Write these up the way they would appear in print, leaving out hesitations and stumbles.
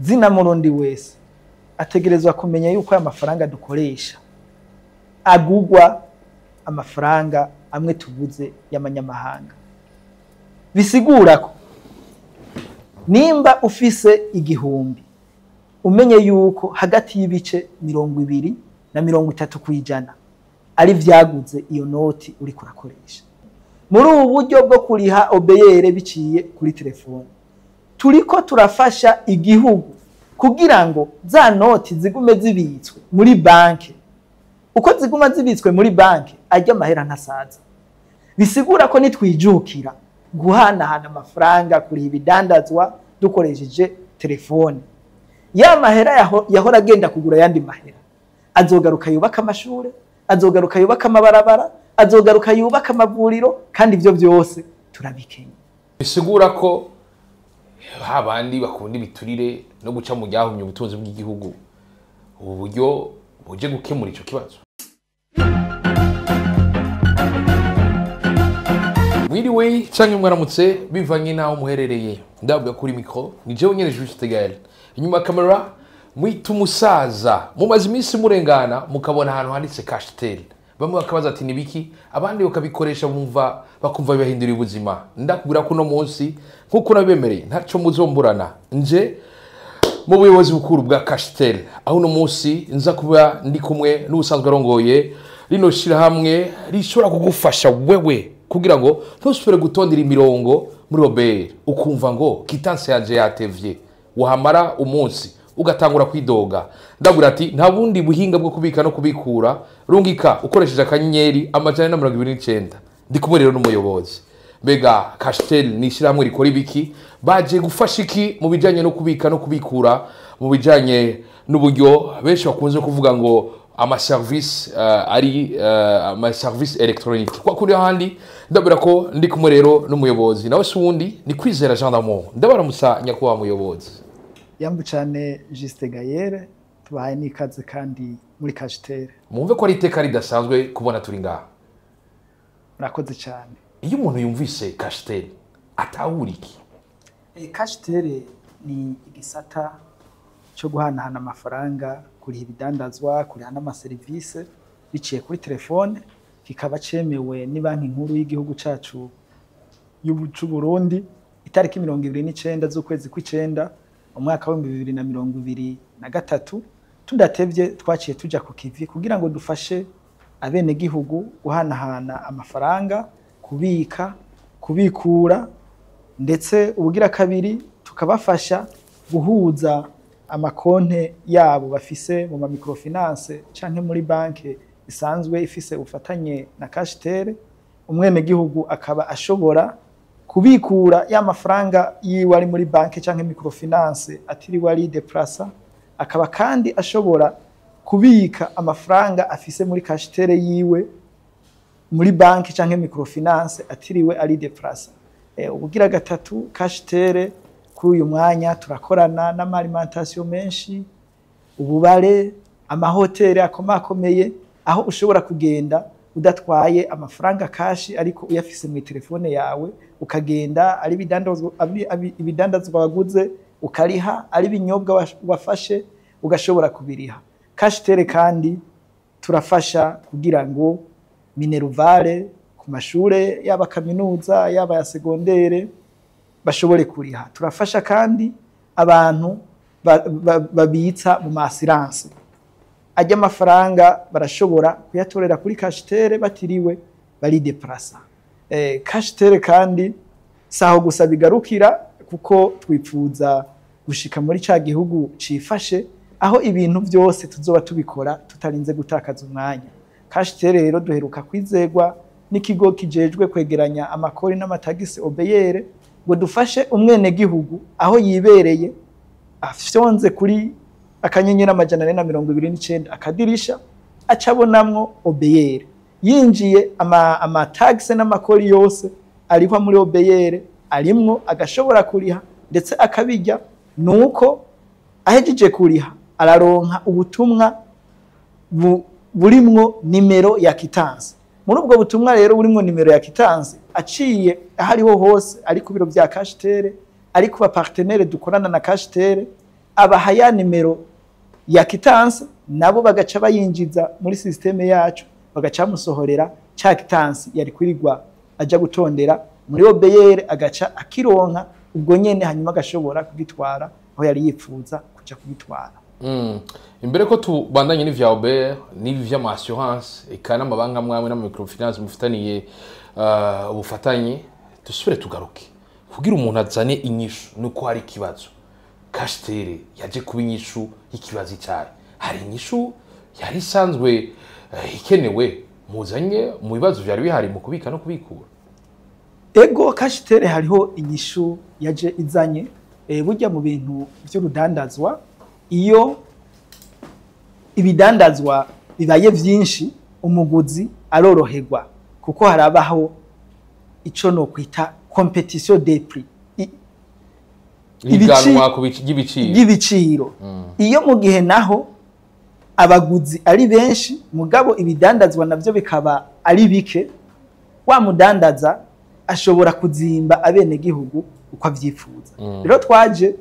Zina murundi wese ategerezwa kumenya yuko aya mafaranga dukoresha agugwa amafaranga amwe tubuze y'amanyamahanga. Bisigura ko nimba ufise 1000 umenye yuko hagati y'ibice 20 na 30% ari vyaguze iyo noti uri kurakoresha. Muri ubu buryo bwo kuriha OBR biciye kuri telefone, turiko turafasha igihugu kugira ngo za noti zigume zibitswe muri banki. Uko ziguma zibitswe muri banki, ajya amahera ntasaza. Bisigura ko nitwijukira guhanahana amafaranga, kuriha ibidandazwa dukoresheje telefone, ya mahera yahora agenda kugura yandi mahera azogaruka yubaka amashure, azogaruka yubaka amabarabara, azogaruka yubaka amavuriro, kandi ivyo byose turabikenye. Bisigura ko habandi bakunda ibiturire no guca mu ryahumye ubutunzi bw'igihugu, ubu buryo buje gukemura ico kibazo. Mwiriwe canke mwaramutse bivanye naho muherereye. Ndabwa kuri micro ni jewe nyene Juste Gaël. Inyuma ya kamera mwita umusaza. Mumaze iminsi murengana mukabona ahantu handitse Cashtel. Bamwe bakabaza ati nibiki, abandi bakabikoresha bumva bakumva bibahindura ubuzima. Ndakubwira ko no munsi nkuko nabemereye ntaco muzomburana. Nje mu buyobozi bukuru bwa Cashtel, aho no munsi nza kuba ndi kumwe n'ubusanzwe arongoye rino shirahamwe rishobora kugufasha wewe kugira ngo ntusubire gutondera imirongo muri OBR ukumva ngo quittance yanje yatevye, wahamara umunsi ugatangura kwidoga. Ndabura ati nta bundi buhinga bwo kubika no kubikura, rungika ukoresheje akanyenyeri 429. Ndi kumwe rero n'umuyobozi. Mbega Cashtel ni ishirahamwe rikora ibiki? Baje gufasha iki mu bijanye no kubika no kubikura, mu bijanye n'uburyo benshi bakunze kuvuga ngo ama service ari ama service electronique. Kwa kuri handi ndabura ko ndi kumwe rero n'umuyobozi, nawe si wundi ni Kwizera Jean d'Amour. Ndabaramusa nyakuba muyobozi. Yambu cyane Juste Gaël, tubahaye n'ikaze kandi muri Cashtel. Mwumve ko ari iteka ridasanzwe kubona turi ngaha. Murakoze cyane. Iyo umuntu yumvise Cashtel atahura iki? Cashtel ni igisata cyo guhanahana amafaranga, kuriha ibidandazwa, kuriha n'amaserivisi biciye kuri telefone, kikaba cemewe ni banki nkuru y'igihugu cacu y'u Burundi itariki 29 z'ukwezi kw'icenda umwaka wa 2023. Tudatevye twaciye tuja ku kivi kugira ngo dufashe abene gihugu guhanahana amafaranga, kubika, kubikura, ndetse ubugira kabiri tukabafasha guhuza amakonte yabo bafise mu ma microfinance canke muri banke isanzwe ifise ubufatanye na Cashtel. Umwene gihugu akaba ashobora kubikura ya mafaranga yiwe ari muri banke canke microfinance atiriwe ari deplasa, akaba kandi ashobora kubika amafaranga afise muri Cashtel yiwe muri banke canke microfinance atiriwe ari deplasa. Ubugira gatatu, Cashtel kuri uyu mwanya turakorana n'amalimentation menshi, ububare, amahoteli akomakomeye, aho ushobora kugenda udatwaye amafaranga kashi ariko uyafise mu telefone yawe, ukagenda ari ibidandazwa waguze ukariha, ari ibinyobwa wafashe ugashobora kubiriha. Cashtel kandi turafasha kugira ngo minervale ku mashure yaba kaminuza yaba ya segondere bashobore kuriha. Turafasha kandi abantu babitsa mu assurance, ajya amafaranga barashobora kuyatorera kuri Cashtel batiriwe bari deplasa. Cashtel kandi saho gusa bigarukira, kuko twipfuza gushika muri ca gihugu cifashe aho ibintu byose tuzoba tubikora tutarinze gutakaza umwanya. Cashtel rero duheruka kwizegwa n'ikigo kijejwe kwegeranya amakori n'amatagisi OBR ngo dufashe umwene gihugu aho yibereye afyonze kuri akanyenyeri 429 akadirisha acabonamwo OBR, yinjiye ama tax n'amakori yose arihwa muri OBR arimwo, agashobora kuriha ndetse akabijya. Nuko ahejeje kuriha araronka ubutumwa burimwo nimero ya quittance. Muri ubwo butumwa rero burimwo nimero ya quittance, aciye ahariho hose, ari ku biro bya Cashtel, ari ku ba partenaire dukorana na Cashtel, Abaha ya nimero ya quittance, nabo bagaca bayinjiza muri système yacu, bagaca bamusohorera ca quittance yari kwirirwa aja gutondera muri OBR, agaca akironka ubwo nyene, hanyuma agashobora kugitwara aho yari yipfuza kuja kugitwara. Imbere ko tubandanye n'ivya OBR n'ibi vy'ama assurance, eka n'amabanki amwe amwe n'ama microfinance mufitaniye ubufatanye, dusubire tugaruke kugira umuntu azane inyishu nuko hari ikibazo. Cashtel yaje kuba inyishu y'ikibazo icyayi. Hari inyishu yari isanzwe ikenewe muzanye mu bibazo vyari bihari mu kubika no kubikura? Ego, Cashtel hariho inyishu yaje izanye. Burya mu bintu vy'urudandazwa, iyo ibidandazwa bibaye vyinshi, umuguzi aroroherwa, kuko harabaho ico no kwita compétition des prix. Higanwa ku ry'ibiciro. Ry'ibiciro. Iyo mu gihe naho abaguzi ari benshi, mugabo ibidandazwa navyo bikaba ari bike, wa mudandaza ashobora kuzimba abenegihugu uko avyifuza. Rero twaje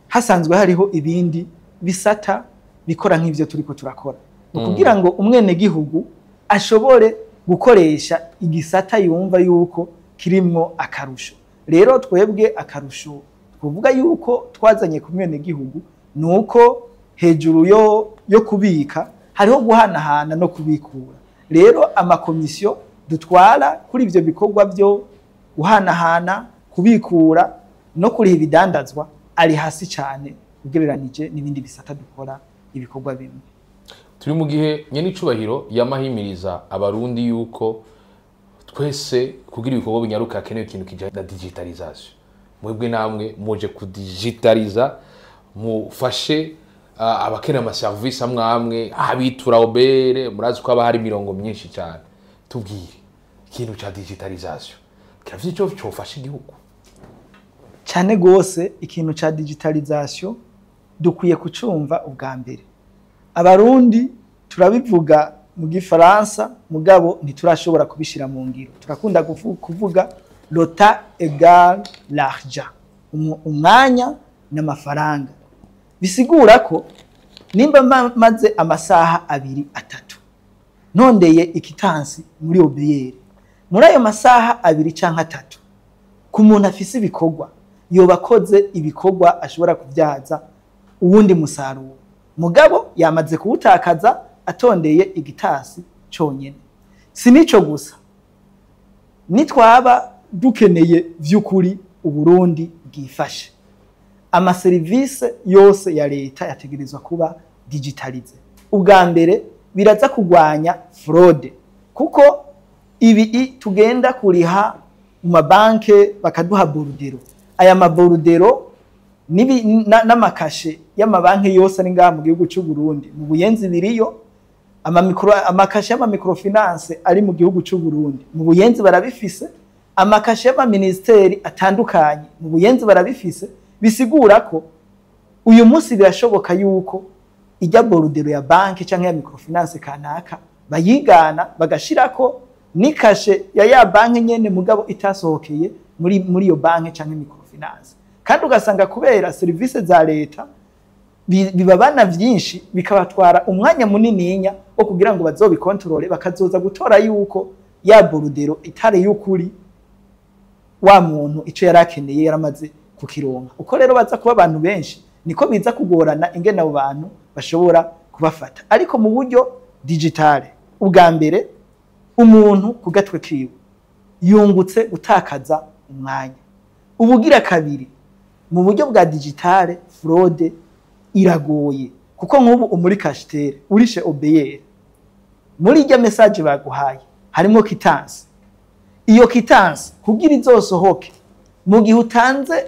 hasanzwe hariho ibindi bisata bikora nk'ivyo turiko turakora, ni ukugira ngo umwenegihugu ashobore gukoresha igisata yumva yuko kirimwo akarusho. Rero twebwe akarusho twovuga yuko twazanye ku mwenegihugu ni uko hejuru yo kubika hariho guhanahana no kubikura. Rero amakomisiyo dutwara kuri ivyo bikorwa byo guhanahana, kubikura no kuriha ibidandazwa ari hasi cyane ugereranije n'ibindi bisata dukora ibikorwa bimwe. Turi mu gihe nyene icubahiro yamahimiriza Abarundi yuko twese kugira ibikorwa binyaruka hakenewe ikintu kijanye na digitalisation. Mwebwe namwe muje kudigitaliza, mufashe abakeneye amaserivisi amwe amwe, abitura OBR, murazi ko haba hari imirongo myinshi cyane. Tubwire, ikintu ca digitalisation kirafite ico cofasha igihugu? Cyane gose. Ikintu ca digitalisation dukwiye kucumva. Ubwa mbere, Abarundi turabivuga mu Gifaransa, mugabo ntiturashobora kubishira mu ngiro. Turakunda kuvuga "le temps égale l'argent", umwanya n'amafaranga. Bisigura ko nimba maze amasaha 2, 3 nondeye iquittance muri OBR, muri ayo masaha 2 canke 3, ku muntu afise ibikorwa, yoba akoze ibikorwa ashobora kubyaza uwundi musaruro, mugabo yamaze kuwutakaza atondeye igitasi conyene. Si nico gusa, nitwaba dukeneye vy'ukuri Uburundi bwifashe, amaserivisi yose ya leta yategerezwa kuba digitalisé. Ubwa mbere biraza kurwanya fraude, kuko ibi tugenda kuriha mu mabanke bakaduha bordereau, aya mabordereaux n'amakashe y'amabanki yose ari ngaha mu gihugu cy'u Burundi, mu Buyenzi biriyo, amakashe y'amamicrofinance ari mu gihugu cy'u Burundi, mu Buyenzi barabifise, amakashe y'amaministeri atandukanye mu Buyenzi barabifise. Bisigura ko uyu munsi birashoboka yuko ijya bordereau ya banki cyangwa ya microfinance kanaka bayigana, bagashirako n'ikashe ya banki nyene, mugabo itasohokeye muri iyo banki cyangwa microfinance. Kandi ugasanga kubera serivisi za leta bibabana vyinshi, bikabatwara umwanya munininya wo kugira ngo bazobikontorore, bakazoza gutora yuko ya bordereau itari y'ukuri, wa muntu ico yari akeneye yaramaze kukironka. Uko rero baza kuba abantu benshi, niko biza kugorana ingene abo bantu bashobora kubafata. Ariko mu buryo digitale, ubwa mbere umuntu ku gatwe kiwe yungutse gutakaza umwanya. Ubugira kabiri, mu buryo bwa digitale fraude iragoye, kuko nk'ubu umuri Cashtel urishe OBR, muri irya message baguhaye harimo quittance. Iyo quittance kugira izosohoke, mu gihe utanze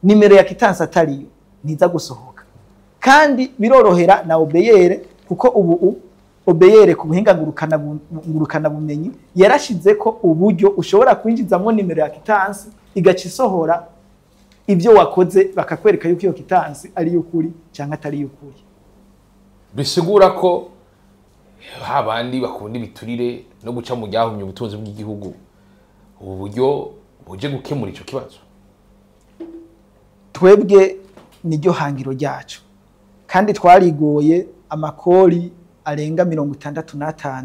nimero ya quittance atariyo, ntiza gusohoka. Kandi birorohera na OBR, kuko ubu OBR ku buhinga ngurukana bumenyi yarashize ko uburyo ushobora kwinjizamwo nimero ya quittance, igaca isohora ibyo wakoze, bakakwereka yuko iyo quittance ari y'ukuri cyangwa atari y'ukuri. Bisigura ko habandi bakunda ibiturire no guca mu ryahumye ubutunzi bw'igihugu, ubu buryo buje gukemura ico kibazo? Twebwe niryo hangiro ryacu. Kandi twarigoye amakori arenga 65.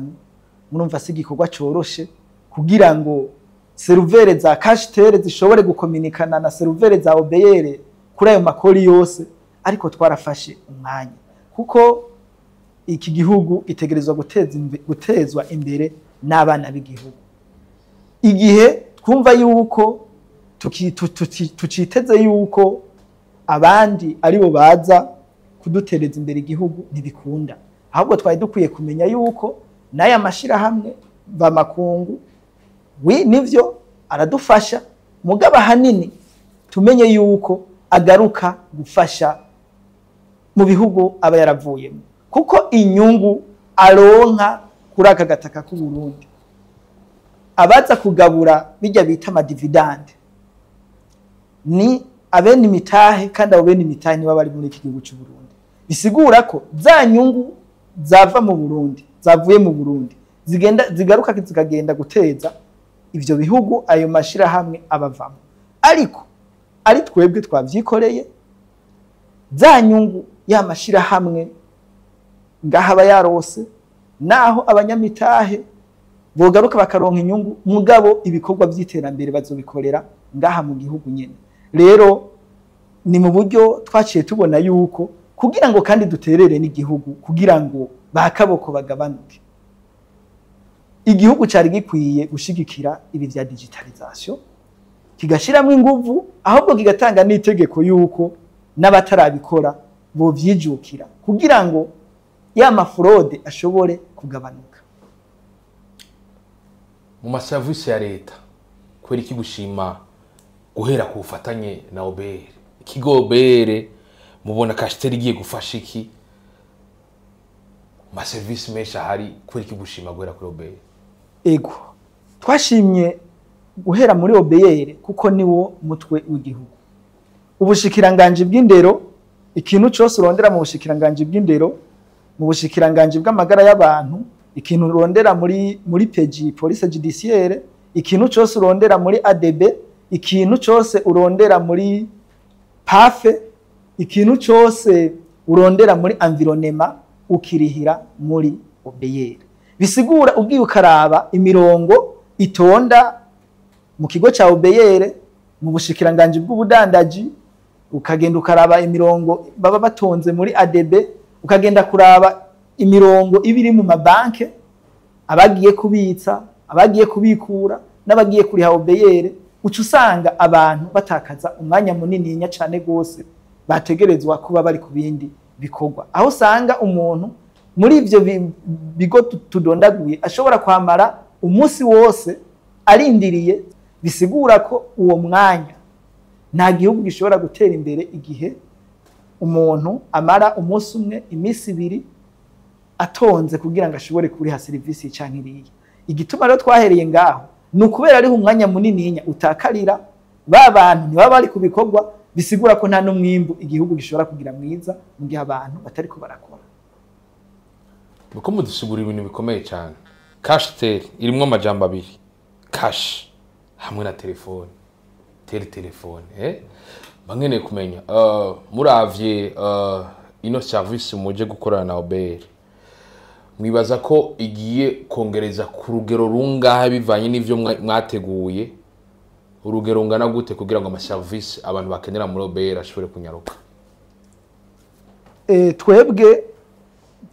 Murumva si igikorwa coroshe kugira ngo serveur za Cashtel zishobore gukominikana na serveur za OBR kuri ayo makori yose, ariko twarafashe umwanya kuko iki gihugu gitegerezwa gutezwa imbere n'abana b'igihugu. Igihe twumva yuko tuciteze yuko abandi aribo baza kudutereza imbere igihugu, ntibikunda. Ahubwo twari dukwiye kumenya yuko n'aya mashirahamwe mvamakungu wi nivyo aradufasha, mugabo ahanini tumenye yuko agaruka gufasha mu bihugu aba yaravuyemo, kuko inyungu aronka kuri aka gataka k'u Burundi abaza kugabura bijya bita ama dividendes ni abene imitahe, kandi abo bene imitahe nibo bari muri iki gihugu cy'u Burundi. Bisigura ko za nyungu zava mu Burundi, zavuye mu Burundi, zigenda zigaruka zikagenda guteza ivyo bihugu ayo mashirahamwe abavamo. Ariko ari twebwe twavyikoreye, za nyungu ya mashirahamwe ngaha aba yarose, naho abanyamitahe bogaruka bakaronka inyungu, mugabo ibikorwa vy'iterambere bazobikorera ngaha mu gihugu nyene. Rero ni mu buryo twaciye tubona yuko kugira ngo kandi duterere n'igihugu, kugira ngo bakaboko bagabanuke, igihugu cari gikwiye gushigikira ibi vya digitalisation, kigashiramwo inguvu, ahubwo kigatanga n'itegeko yuko n'abatarabikora bovyijukira kugira ngo ya ma fraudes ashobore kugabanuka. Mu maserivisi ya leta, kubera iki gushima guhera ku bufatanye na OBR, ikigo OBR? Mubona Cashtel igiye gufasha iki mu maserivisi menshi ahari? Kubera iki gushima guhera kuri OBR? Ego, twashimye guhera muri OBR kuko niwo mutwe w'igihugu. Ubushikiranganji bw'indero, ikintu cyose urondera mu bushikiranganji bw'indero, mu bushikiranganji bw'amagara y'abantu, ikintu urondera muri PJ, police judiciaire, ikintu cyose urondera muri ADB, ikintu cyose urondera muri PAFE, ikintu cyose urondera muri environnement, ukirihira muri OBR. Bisigura ugiye ukaraba imirongo itonda mu kigo ca OBR, mu bushikiranganji bw'ubudandaji, ukagenda ukaraba imirongo baba batonze muri ADB, ukagenda kuraba imirongo iba iri mu mabanke, abagiye kubitsa, abagiye kubikura n'abagiye kuriha OBR, uca usanga abantu batakaza umwanya munininya cane gose bategerezwa kuba bari ku bindi bikorwa, aho usanga umuntu muri ivyo bigo tudondaguye ashobora kwamara umunsi wose arindiriye. Bisigura ko uwo mwanya nta gihugu gishobora gutera imbere igihe umuntu amara umunsi umwe, iminsi 2 atonze kugira ngo ashobore kuriha serivisi canke iriya. Igituma rero twahereye ngaho ni ukubera ariho umwanya munininya utakarira, ba bantu ntibaba bari ku bikorwa. Bisigura ko nta n'umwimbu igihugu gishobora kugira mwiza mu gihe abantu batariko barakora. Muko mudusigura ibintu bikomeye cyane. Cashtel irimwo amajambo abiri, cash hamwe na telefone, telefone. Bankeneye kumenya, muravye ino service muje gukorana na OBR, mwibaza ko igiye kongereza ku rugero rungahe, bivanye n'ivyo mwateguye, urugero rungana gute kugira ngo amaserivisi abantu bakenera muri OBR ashobore kunyaruka? Twebwe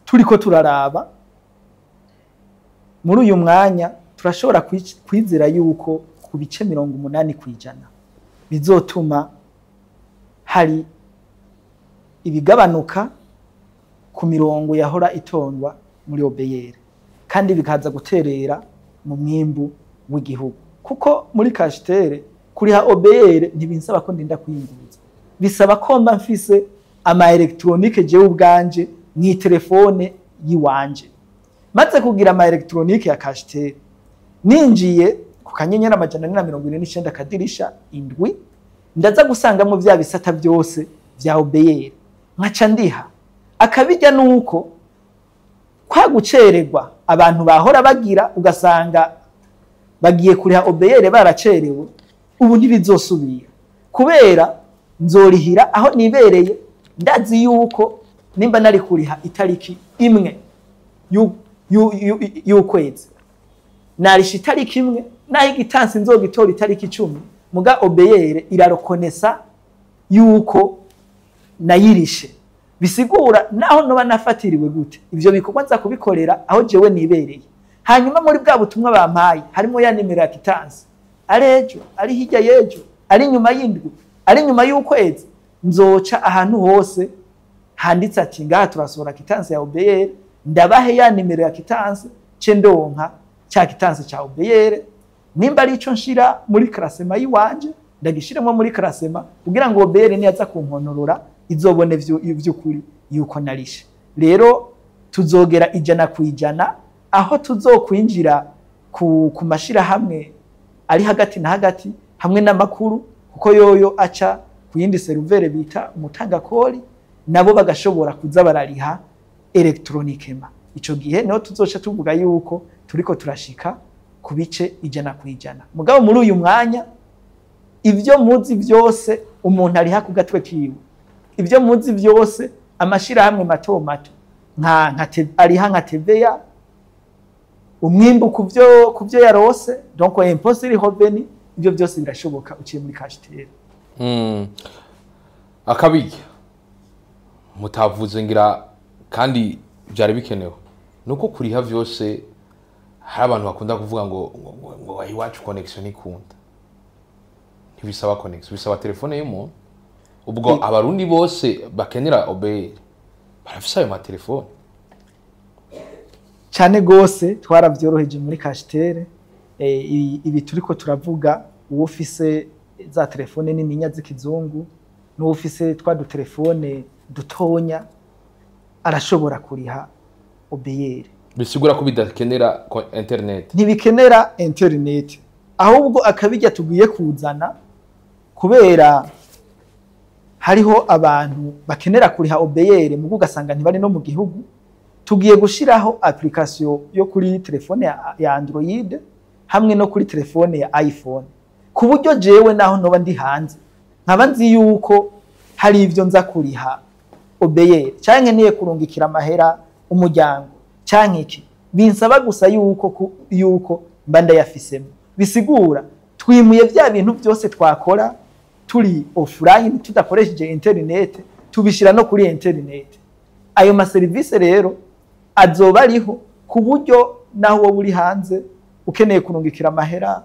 turiko turaraba muri uyu mwanya, turashobora kwizera yuko ku bice 80% bizotuma hari ibigabanuka ku mirongo yahora itondwa muri OBR, kandi bikaza guterera mu mwimbu w'igihugu, kuko muri Cashtel kuriha OBR ntibinsaba ko ndinda kwiyunguruza, bisaba ko mba mfise ama électronique jewe ubwanje mw'itelefone yiwanje. Maze kugira ama électronique ya Cashtel, ninjiye ku *449*7, ndaza gusangamo vya bisata byose vya OBR, nkaca ndiha. Akabijya nuko kwa gucererwa abantu bahora bagira, ugasanga bagiye kuriha OBR baracerewe, ubu ntibizosubira kubera nzorihira aho nibereye, ndazi yuko Nimba nari kuriha itariki 1 y'ukwezi, narisha itariki 1, naho igitansi nzogitora itariki 10, muga OBR irarokonesa yuko nayirishe. Bisigura naho noba nafatiriwe gute, ivyo bikorwa nza kubikorera aho jewe nibereye. Hanyuma muri bwa butumwa bampaye harimo ya nimero ya kitansi, ari ejo, ari hirya y'ejo, ari nyuma y'indwi, ari nyuma y'ukwezi, nzoca ahantu hose handitse ati ngaha turasohora kitansi ya OBR, ndabahe ya nimero ya kitansi ce ndonka cya kitansi cya OBR. Nimba ari ico nshira muri classement yiwanje, ndagishiremo muri classement kugira ngo OBR niyaza kunkonorora izobone vy'ukuri yuko narishe. Rero tuzogera 100% aho tuzokwinjira ku mashira hamwe ari hagati na hagati hamwe n'amakuru, kuko yoyo aca ku yindi seruvere bita umutangakori, nabo bagashobora kuza barariha electronikema. Ico gihe niho tuzoca tuvuga yuko turiko turashika ku bice 100%. Mugabo muri uyu mwanya ivyo muzi vyose umuntu ariha ku gatwe kiwe, ivyo muzi vyose amashirahamwe mato mato nka ariha nka TVA, umwimbu kuvyo yarose, donc impôt sur le revenu, ivyo byose birashoboka uciye muri Cashtel. Akabirya mutavuze ngira kandi byari bikenewe nuko kuriha vyose. Hari abantu bakunda kuvuga ngo ngo iwacu connection ikunda, ntibisaba connection, bisaba telefone y'umuntu. Ubwo abarundi bose bakenera OBR barafise ayo matelefone cyane gose. Twaravyoroheje muri Cashtel. Ibi turiko turavuga, uwufise za telefone nininya z'ikizungu n'uwufise twa dutelefone dutonya arashobora kuriha OBR. Bisigura ko bidakenera internet? Ntibikenera internet, ahubwo akabijya tugiye kuzana kubera hariho abantu bakenera kuriha OBR mugo ugasanga ntibari no mu gihugu. Tugiye gushiraho application yo kuri telefone ya Android hamwe no kuri telefone ya iPhone, ku buryo jewe naho noba ndi hanze nkaba nzi yuko hari ivyo nza kuriha OBR canke niye kurungikira amahera umuryango canke iki, binsaba gusa yuko mba ndayafisemo. Bisigura twimuye vya bintu byose twakora turi offline tudakoresheje internet, tubishira no kuri internet. Ayo ma service rero azoba ariho ku buryo naho wowe uri hanze ukeneye kurungikira amahera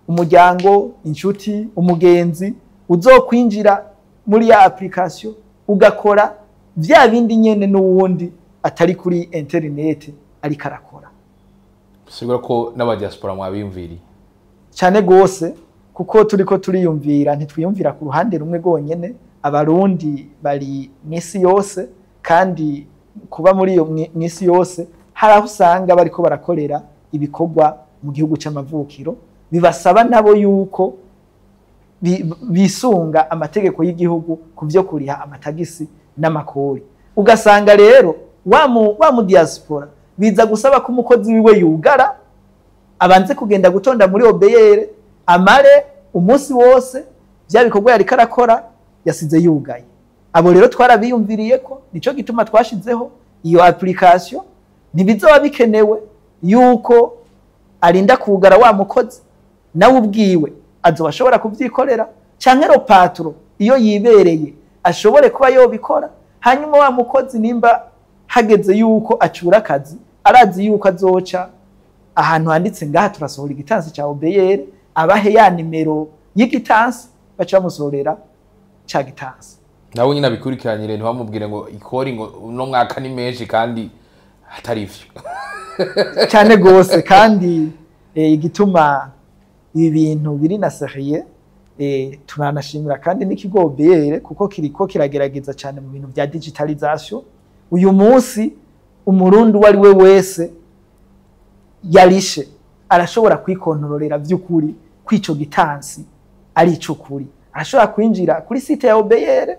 umuryango, inshuti, umugenzi, uzokwinjira muri ya application ugakora vya bindi nyene n'uwundi atari kuri internet ariko arakora. Sigura ko n'aba diaspora mwabiyumviriye cyane gose, kuko turiko turiyumvira, ntitwiyumvira ku ruhande rumwe rwonyene. Abarundi bari mw'isi yose, kandi kuba muri iyo mw'isi yose hari aho usanga bariko barakorera ibikorwa mu gihugu c'amavukiro, bibasaba nabo yuko bisunga amategeko y'igihugu ku vyo kuriha amatagisi n'amakori. Ugasanga rero wa mu diaspora biza gusaba ko umukozi wiwe yugara abanze kugenda gutonda muri OBR, amare umunsi wose vya bikorwa yariko arakora yasize yugaye. Abo rero twarabiyumviriye ko nico gituma twashizeho iyo application. Ntibizoba bikenewe yuko arinda kugara wa mukozi, nawe ubwiwe azoba ashobora kuvyikorera, canke le patron iyo yibereye ashobore kuba yobikora. Hanyuma wa mukozi nimba hageze yuko acura akazi, arazi yuko azoca ahantu handitse ngaha turasohora igitansi ca OBR, abahe ya nimero y'igitansi baca bamusohorera ca gitansi. Nawe nyine abikurikiranyire, ntibamubwire ngo ikori ngo uno mwaka ni menshi kandi atari ivyo. Cyane gose. Kandi igituma ibi bintu biri na sérieux, turanashimira kandi n'ikigo OBR kuko kiriko kiragerageza cyane mu bintu bya digitalisation. Uyu munsi umurundi uwo ari we wese yarishe arashobora kwikontororera vy'ukuri kw'ico gitansi ari ic'ukuri. Arashobora kwinjira kuri site ya OBR,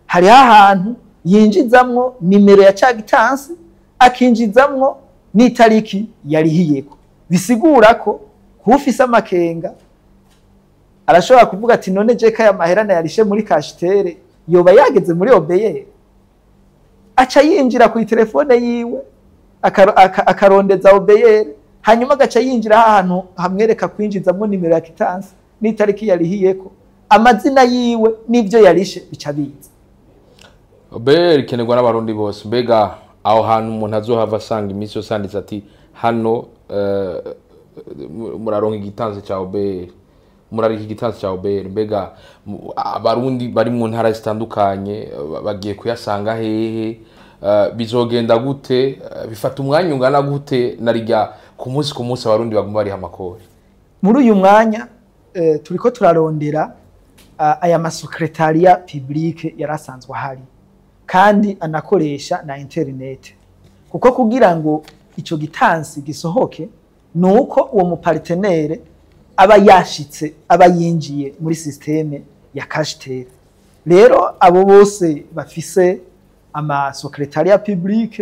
hariho ahantu yinjizamwo nimero ya ca gitansi, akinjizamwo n'itariki yarihiyeko. Bisigura ko kufise amakenga arashobora kuvuga ati none je kaya mahera nayarishe muri Cashtel yoba yageze muri OBR. Aca yinjira ku telefone yiwe, akarondeza OBR, hanyuma agaca yinjira ahantu hamwereka kwinjizamwo nimero ya quittance n'itariki yarihiyeko, amazina yiwe n'ivyo yarishe, bica biza. OBR ikenerwa n'Abarundi bose. Mbega aho hantu umuntu azohava asanga iminsi yose handitse ati hano muraronka igitansi ca OBR, murarika igitansi ca OBR, mbega Abarundi bari mu ntara zitandukanye bagiye kuyasanga hehe? Bizogenda gute? Bifata umwanya ungana gute, narirya ku munsi ku munsi Abarundi baguma bariha amakori? Muri uyu mwanya turiko turarondera aya ma secrétariats publics yari asanzwe ahari kandi anakoresha na internet, kuko kugira ngo ico gitansi gisohoke nuko uwo mu partenaire aba yashitse, aba yinjiye muri système ya Cashtel. Rero abo bose bafise ama secrétariats publics,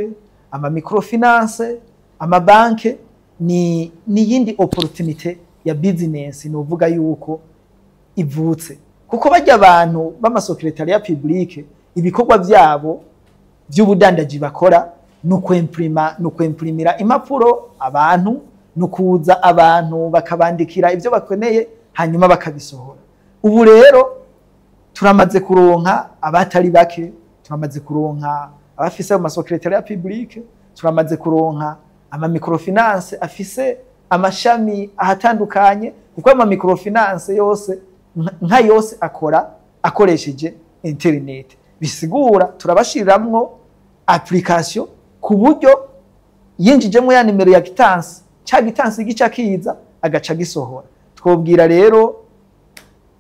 ama microfinance, amabanke, ni yindi opportunité ya business novuga yuko ivutse, kuko bajya abantu b'ama secrétariats publics ibikorwa byabo by'ubudandaji bakora ni ukwemprima, ni ukwemprimira impapuro abantu, ni ukuza abantu bakabandikira ibyo bakeneye hanyuma bakabisohora. Ubu rero turamaze kuronka abatari bake, turamaze kuronka abafise ayo ma secrétariats publics, turamaze kuronka ama microfinance afise amashami ahatandukanye, kuko ama microfinance yose nka yose akora akoresheje internet. Bisigura turabashiriramwo application ku buryo yinjijemo ya nimero ya quittance, ca gitansi gica kiza agaca gisohora. Twobwira rero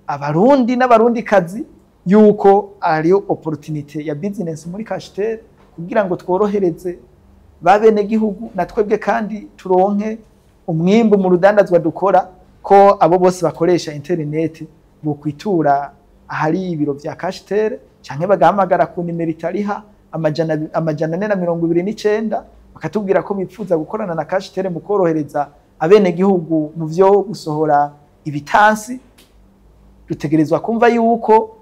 Abarundi n'Abarundi kazi yuko ariyo opportunité ya business muri Cashtel, kugira ngo tworohereze ba bene gihugu na twebwe kandi turonke umwimbu mu rudandazwa dukora, ko abo bose bakoresha internet bokwitura ahari ibiro vya Cashtel canke bagahamagara ku nimero itariha 429, bakatubwira ko bipfuza gukorana na Cashtel mu korohereza abenegihugu mu vyo gusohora ibitansi. Dutegerezwa kumva yuko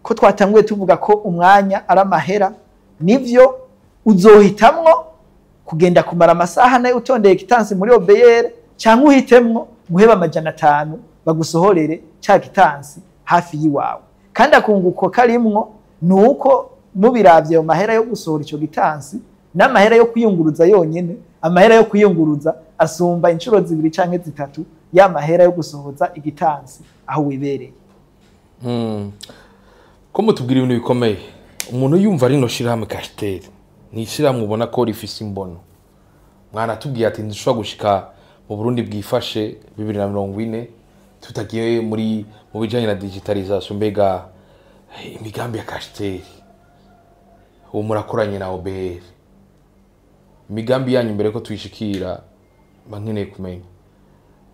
ko twatanguye tuvuga ko umwanya ari amahera. Nivyo, uzohitamwo kugenda kumara amasaha 4 utondeye quittance muri OBR, cyangwa uhitemwo guheba 500 bagusohorere ca gitansi hafi yiwawe. Kandi akunguko karimwo nuko mubiravye ayo mahera yo gusohora ico gitansi n'amahera yo kwiyunguruza yonyene, amahera yo kwiyunguruza asumba inshuro zibiri canke zitatu ya mahera yo gusohoza igitansi aho wibereye. Ko mutubwira ibintu bikomeye, umuntu yumva rino shirahamwe Cashtel ni ishirahamwe ubona ko rifise imbono. Mwanatubwiye ati ntidushobora gushika mu Burundi bwifashe 2040 tutagiye muri mu bijanye na digitalisation. Mbega imigambi ya Cashtel, ubu murakoranye na OBR, imigambi yanyu, mbere ko tuyishikira mba nkeneye kumenya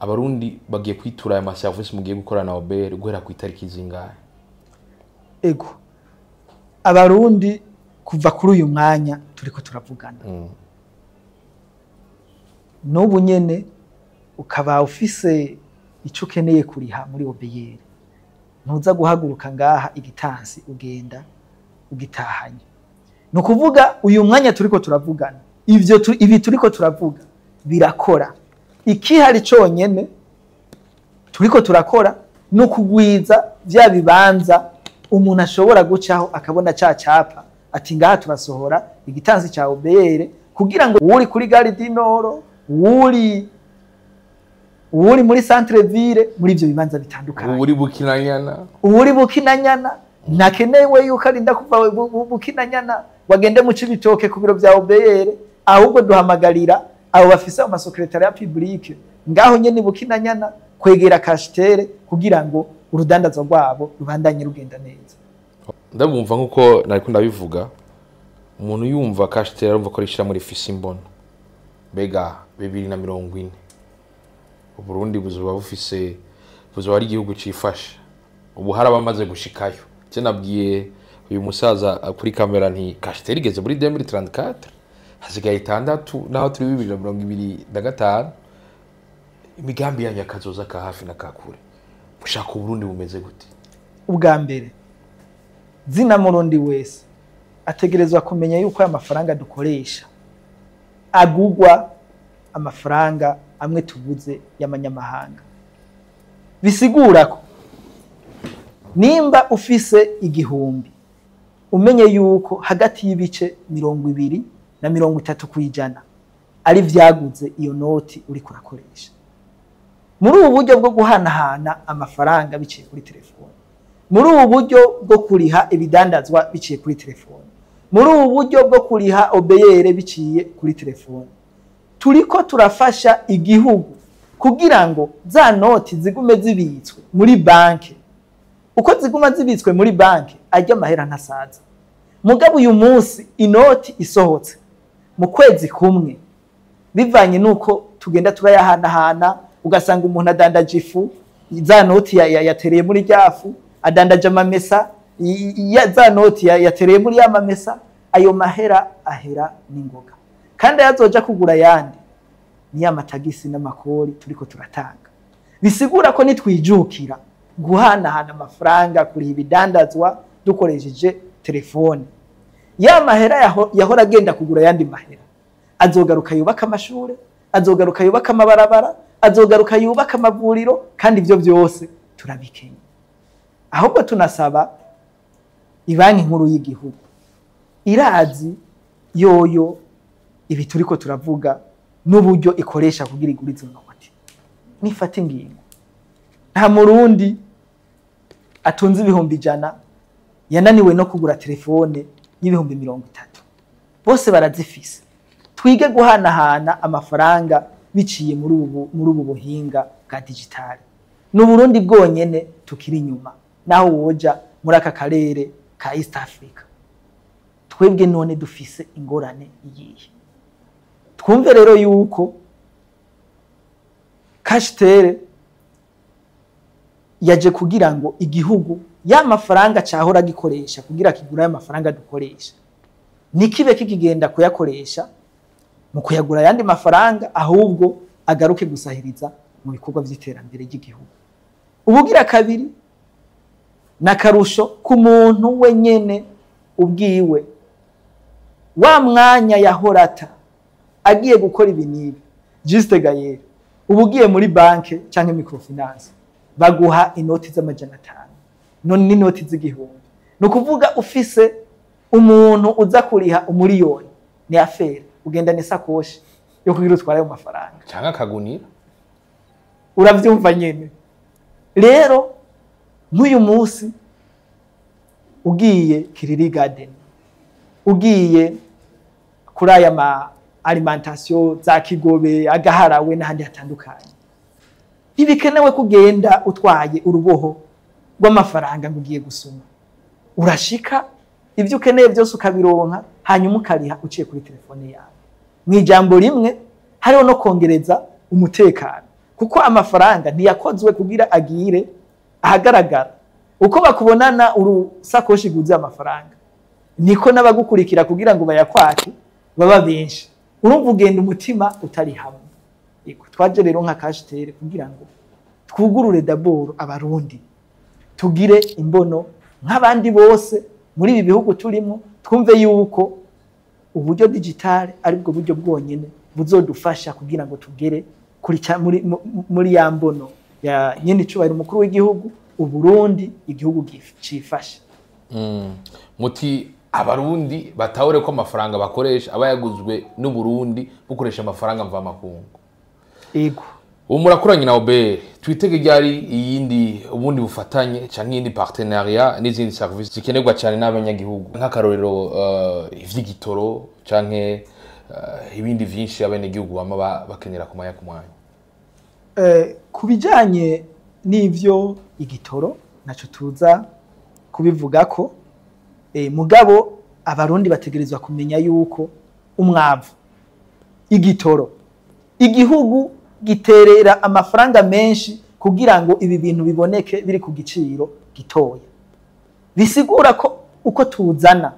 Abarundi bagiye kwitura aya maserivisi mugiye gukorana na OBR guhera ku itariki zingahe? Ego, Abarundi kuva kuri uyu mwanya turiko turavugana, n'ubu nyene ukaba ufise ico ukeneye kuriha muri OBR, ntuza guhaguruka ngaha, igitansi ugenda ugitahanye. Ni ukuvuga uyu mwanya turiko turavugana ivyo ibi turiko turavuga birakora. Ikihari conyene turiko turakora ni ukugwiza vya bibanza umuntu ashobora gucaho akabona ca capa ati ngaha turasohora igitansi ca OBR, kugira ngo uri kuri Gare du Nord, uri muri centre ville, muri ivyo bibanza bitandukanye, uri Bukinanyana, uri Bukinanyana, ntakenewe yuko arinda kuva Bukinanyana wagende mu Cibitoke ku biro vya OBR. Ahubwo duhamagarira abo bafise ama secrétariats publics ngaho nyene Bukinanyana kwegera Cashtel kugira ngo urudandazo rwabo rubandanye rugenda neza. Ndabumva nkuko nariko ndabivuga, umuntu yumva Cashtel arumva ko rishira muri rifise imbono. Mbega 2040 Uburundi buzoba bufise, buzoba ari igihugu cifashe? Ubu hari abamaze gushikayo. Je nabwiye uyu musaza kuri kamera nti Cashtel igeze muri 2034, hasigaye 6 naho turi 2025. Imigambi yanyu yakazoza ka hafi na kakure, mushaka Uburundi bumeze gute? Ubwa mbere, zina Murundi wese ategerezwa kumenya yuko aya mafaranga dukoresha agugwa amafaranga amwe tubuze y'amanyamahanga. Bisigura ko nimba ufise 1000 umenye yuko hagati y'ibice 20 na 30% ari vyaguze iyo noti uri kurakoresha. Muri ubu buryo bwo guhanahana amafaranga biciye kuri telefone, muri ubu buryo bwo kuriha ibidandazwa biciye kuri telefone, muri ubu buryo bwo kuriha obeyere biciye kuri telefone, turiko turafasha igihugu kugira ngo za noti zigume zibitswe muri banki. Uko ziguma zibitswe muri banki, ajya amahera ntasaza. Mugabo uyu munsi inoti isohotse mu kwezi kumwe, bivanye nuko tugenda turayahanahana, ugasanga umuntu adandaje ifu, za noti yatereye muri ryafu, adandaje amamesa, za noti yatereye muri ya mamesa, ayo mahera ahera n'ingoga. Kandi azoja kugura yandi ni ya matagisi n'amakori turiko turatanga. Bisigura ko nitwijukira guhanahana amafaranga, kuriha ibidandazwa dukoresheje telefone, ya mahera yahora agenda kugura yandi mahera azogaruka yubaka amashure, azogaruka yubaka amabarabara, azogaruka yubaka amavuriro, kandi ivyo byose turabikenye. Ahubwo tunasaba ibanki nkuru y'igihugu irazi yoyo ibi turiko turavuga n'uburyo ikoresha kugira igurize noti. Nifata ingingo. Nta murundi atunze 100,000 yananiwe no kugura telefone y'30,000. Bose barazifise. Twige guhanahana amafaranga biciye muri ubu buhinga bwa digitale. N'Uburundi bwonyene tukiri inyuma, naho woja muri aka karere ka East Africa. Twebwe none dufise ingorane iyihe? Twumve rero yuko Cashtel yaje kugira ngo igihugu ya mafaranga cahora gikoresha kugira kigura ya mafaranga dukoresha, nikibe kikigenda kuyakoresha mu kuyagura yandi mafaranga, ahubwo agaruke gusahiriza mu bikorwa vy'iterambere ry'igihugu. Ubugira kabiri nakarusho ku muntu wenyene ubwiwe, wa mwanya yahorata agiye gukora ibi nibi. Juste Gaël, ubugiye muri banke canke microfinance baguha inoti z'500 none n'inoti z'1000. Ni ukuvuga ufise umuntu uza kuriha 1,000,000 ni affaire, ugenda n'isakoshi yo kugira utware ayo mafaranga canke akagunira. Uravyumva nyene. Rero n'uyu munsi ugiye Kiriri Garden, ugiye kuri aya ma alimentation za Kigobe, Agaharawe n'ahandi hatandukanye, ntibikenewe kugenda utwaye uruboho rw'amafaranga ngo ugiye gusuma. Urashika ibyo ukeneye byose ukabironka, hanyuma ukariha uciye kuri telefone yawe. Mu ijambo rimwe hariho no kongereza umutekano, kuko amafaranga ntiyakozwe kugira agire ahagaragara. Uko bakubonana urusakoshi guze amafaranga, niko n'abagukurikira kugira ngo bayakwake baba benshi. Urumva ugenda umutima utari hamwe. Yego, twaje rero nka Cashtel kugira ngo twugurure d'abord abarundi, tugire imbono nk'abandi bose muri ibi bihugu turimo, twumve yuko uburyo digital ari bwo buryo bwonyene buzodufasha kugira ngo tugere kuri muri ya mbono ya nyene icubahiro umukuru w'igihugu, Uburundi igihugu cifashe. Muti abarundi batahure ko amafaranga bakoresha abayaguzwe n'Uburundi bukoresha amafaranga mva makungu. Ego. Ubu murakoranye na OBR, twitege ryari iyindi ubundi bufatanye canke iyindi partenariat n'izindi service zikenerwa cyane n'abanyagihugu, nk'akarorero ivy'igitoro canke ibindi vyinshi abenegihugu bama bakenera kumanya ku mwanya? Ku bijanye n'ivyo igitoro naco tuza kubivugako, mugabo abarundi bategerezwa kumenya yuko umwavu, igitoro, igihugu giterera amafaranga menshi kugira ngo ibi bintu biboneke biri ku giciro gitoya. Bisigura ko uko tuzana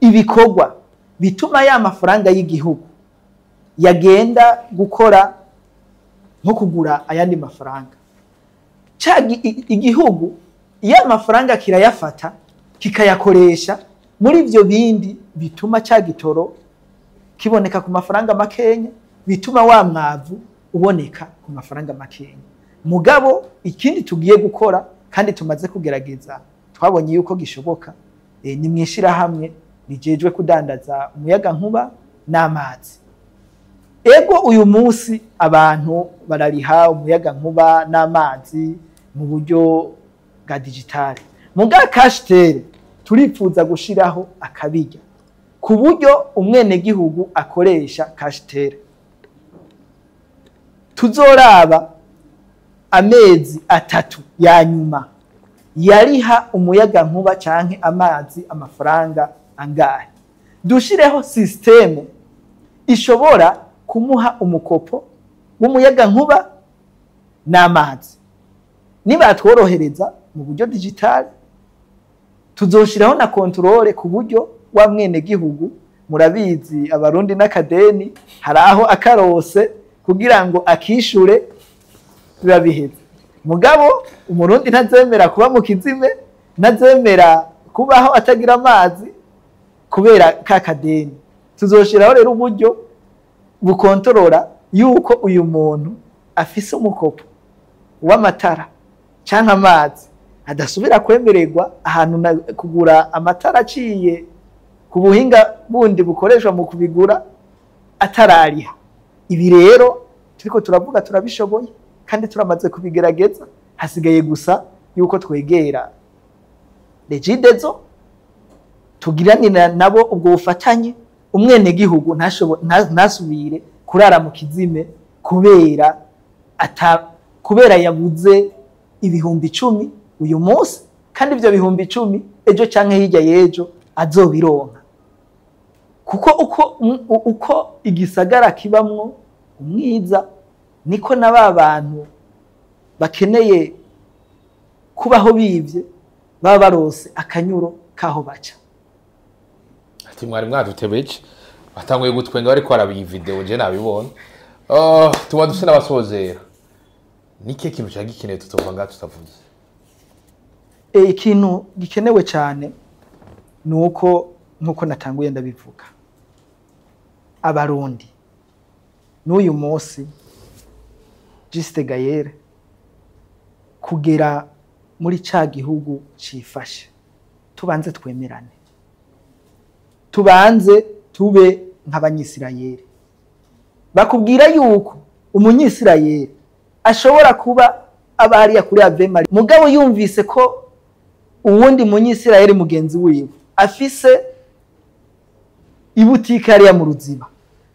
ibikorwa bituma ya mafaranga y'igihugu yagenda gukora nko kugura ayandi mafaranga, igihugu iyo amafaranga kirayafata kikayakoresha Muri ivyo bindi bituma ca gitoro kiboneka ku mafaranga makenya, bituma wa mwavu uboneka ku mafaranga makenya. Mugabo ikindi tugiye gukora kandi tumaze kugerageza, twabonye yuko gishoboka, ni mwishirahamwe rijejwe kudandaza umuyaga nkuba n'amazi. Ego uyu munsi abantu barariha umuyaga nkuba n'amazi mu buryo bwa digitale, muga Cashtel turipfuza gushiraho akabirya ku buryo umwenegihugu akoresha Cashtel. Tuzoraba amezi 3 ya nyuma yariha umuyaga nkuba canke amazi amafaranga angahe, dushireho systeme ishobora kumuha umukopo w'umuyaga nkuba n'amazi. Niba tworohereza mu buryo digital, tuzoshiraho na controle ku buryo wa mwene gihugu. Murabizi abarundi n'akadeni, hari aho akarose kugira ngo akishure biba biheze. Mugabo umurundi ntazemera kuba mu kizime, ntazemera kubaho atagira amazi kubera ka kadeni. Tuzoshiraho rero uburyo bukontorora yuko uyu muntu afise umukopo w'amatara canke amazi adasubira kwemererwa ahantu kugura amatara aciye ku buhinga bundi bukoreshwa mu kubigura atarariha. Ibi rero turiko turavuga turabishoboye kandi turamaze kubigerageza, hasigaye gusa yuko twegera Regideso tugiranira nabo ubwo bufatanye, umwene gihugu ntasubire kurara mu kizime kubera yabuze 10,000 uyu munsi, kandi ivyo 10,000 ejo canke hirya yejo azobironka. Kuko uko igisagara kibamwo umwiza, niko naba bantu bakeneye kubaho bivye baba barose akanyuro kaho baca. Ati mwari mwadutebeje batanguye gutwenga bariko arabiye video, je nabibonye. Tuba duse n'abasozera. Nike kintu cyagikeneye tutova ngaha tutavuze? Ikintu gikenewe cyane nuko nkuko natanguye ndabivuga, abarundi n'uyu munsi Juste Gaël kugera muri ca gihugu cifashe, tubanze twemerane, tubanze tube nk'abanyisirayeli. Bakubwira yuko umunyisirayeli ashobora kuba abariya kuri Ave Maria, mugabo yumvise ko uwundi munyisirayeli mugenzi wiwe afise ibutike hariya mu Ruziba,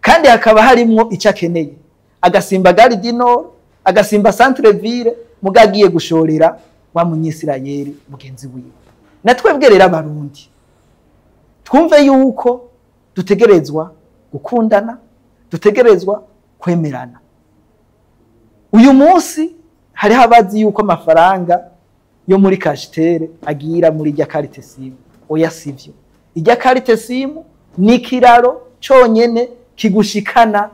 kandi hakaba harimwo icyo akeneye, agasimba Gare du Nord, agasimba Centre Ville, mugabo agiye gushorera wa munyisirayeli mugenzi wiwe. Natwebwe rero abarundi twumve yuko dutegerezwa gukundana, dutegerezwa kwemerana. Uyu munsi hariho abazi yuko amafaranga yo muri Cashtel agira muri rya carte SIM. Oya sivyo. Irya carte SIM ni kiraro conyene kigushikana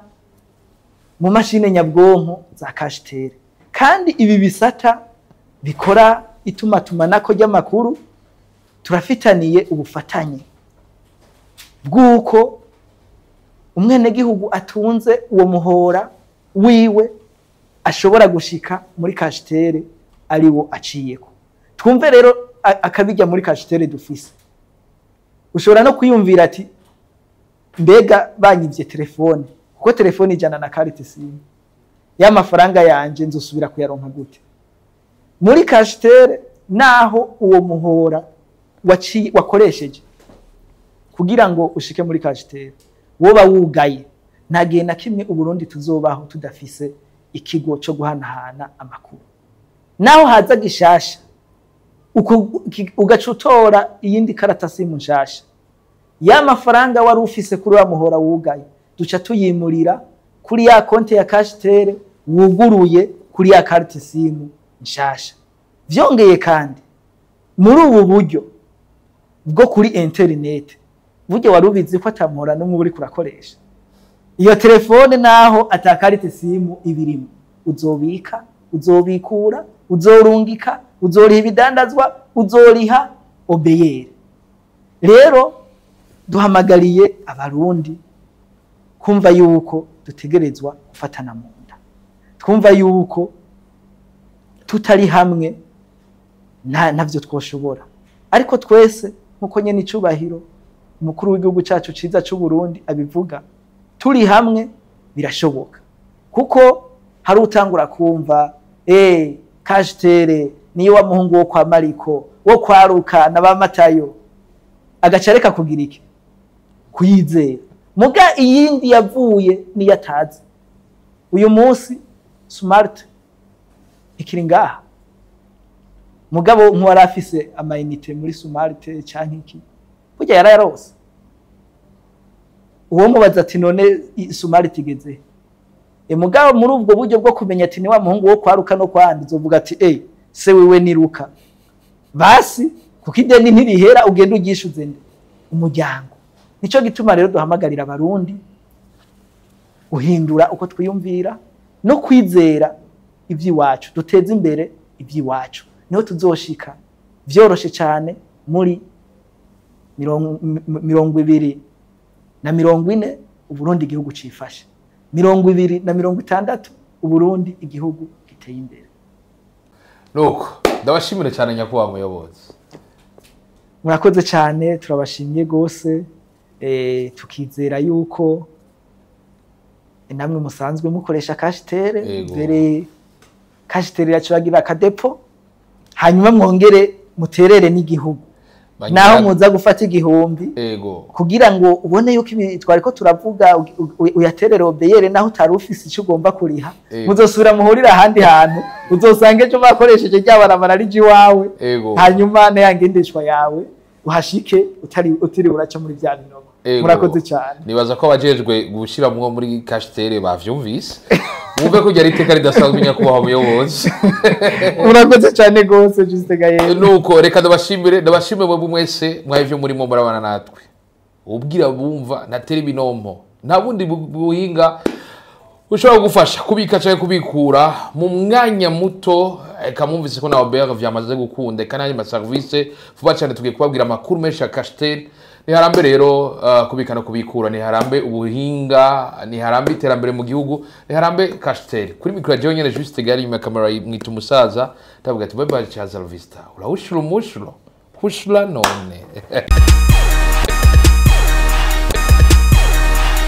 mu mashine nyabwonko za Cashtel. Kandi ibi bisata bikora itumatumanako ry'amakuru turafitaniye ubufatanye bw'uko umwenegihugu atunze uwo muhora wiwe ashobora gushika muri Cashtel ariwo aciyeko. Twumve rero akabijya muri Cashtel dufise. Ushobora no kwiyumvira ati mbega banyivye telefone, kuko telefone ijana na carte SIM, ya mafaranga yanje nzosubira kuyaronka gute? Muri Cashtel naho uwo muhora wakoresheje kugira ngo ushike muri Cashtel woba wugaye, nta gihe na kimwe Uburundi tuzobaho tudafise ikigo cyo guhanahana amakuru. Naho haza gishasha ugacutora iyindi karata SIM nshasha, ya mafaranga wari ufise kuri wa muhora wugaye duca tuyimurira kuri ya konti ya Cashtel wuguruye kuri ya carte SIM nshasha. Vyongeye kandi muri ubu buryo bwo kuri internet, buryo wari ubizi ko atamuhora n'umwe uri kurakoresha iyo telefone, naho atakarite SIM ibirimo, uzobika, uzobikura, uzorungika, uzoriha ibidandazwa, uzoriha obeyere. Rero Duhamagariye abarundi kumva yuko dutegerezwa gufatana mu nda, twumva yuko tutari hamwe ntavyo twoshobora. Ariko twese nkuko nyene icubahiro umukuru w'igihugu cacu ciza c'u Burundi abivuga, turi hamwe birashoboka. Kuko hari utangura kumva Cashtel niyo wa muhungu wo kwa Mariko wo kwa Ruka na ba Matayo, agaca areka kugira iki? Kuyizera. Muga iyindi yavuye niyo atazi. Uyu munsi smart ikiri ngaha, mugabo nk'uwari afise amayinite muri smart canke iki, burya yarayarose. Uwo mubaza ati none smart igeze he? Mugabo muri ubwo buryo bwo kumenya ati ni wa muhungu wo kwa Ruka no kwandi, uzovuga ati se wiwe ni Ruka, basi kuko ideni ntirihera ugenda uryishuze nde? Umuryango. Nico gituma rero duhamagarira abarundi guhindura uko twiyumvira no kwizera ivy'iwacu, duteze imbere ivy'iwacu, niho tuzoshika vyoroshe cyane muri 2040 Uburundi igihugu cifashe, 2060 Uburundi igihugu giteye imbere. Nuko ndabashimire cyane nyakubahwa muyobozi. Murakoze cyane, turabashimye gose. Tukizera yuko namwe musanzwe mukoresha Cashtel, mbere Cashtel yacuragira akadepo, hanyuma mwongere muterere n'igihugu. Naho muza gufata 1000 kugira ngo ubone yuko twariko turavuga uyaterere obeyere, naho utari ufise ico ugomba kuriha, muzosubira muhurira ahandi hantu, uzosanga ejo bakoresheje ryabarabara rije iwawe, hanyuma n'ayangendeshwa yawe uhashike utari uraca muri vya binogo. Murakoze cyane. Nibaza ko abajejwe gushiramwo muri Cashtel bavyumvise, wumve ko ryari iteka ridasanzwe nyakubahwa muyobozi. Murakoze cyane gose Juste Gaël. Nuko reka ndabashimire mwebwe mwese mwahevye murimo murabana natwe. Ubwira bumva natera ibinompo, nta bundi buhinga ushobora gufasha kubika cyangwa kubikura mu mwanya muto. Eka mwumvise ko na Albert vyamaze gukunda, eka n'andi ma service vuba cyane tugiye kubabwira amakuru menshi ya Cashtel. Niharambe rero kubika no kubikura, niharambe ubuhinga, niharambe iterambere mu gihugu, niharambe Cashtel. Kuri mikro ya nyene Juste Gaël, nyuma kamera mwita umusaza, ndavuga ati bye bye, ciao, vista. Urahushura umushuro, hushura none.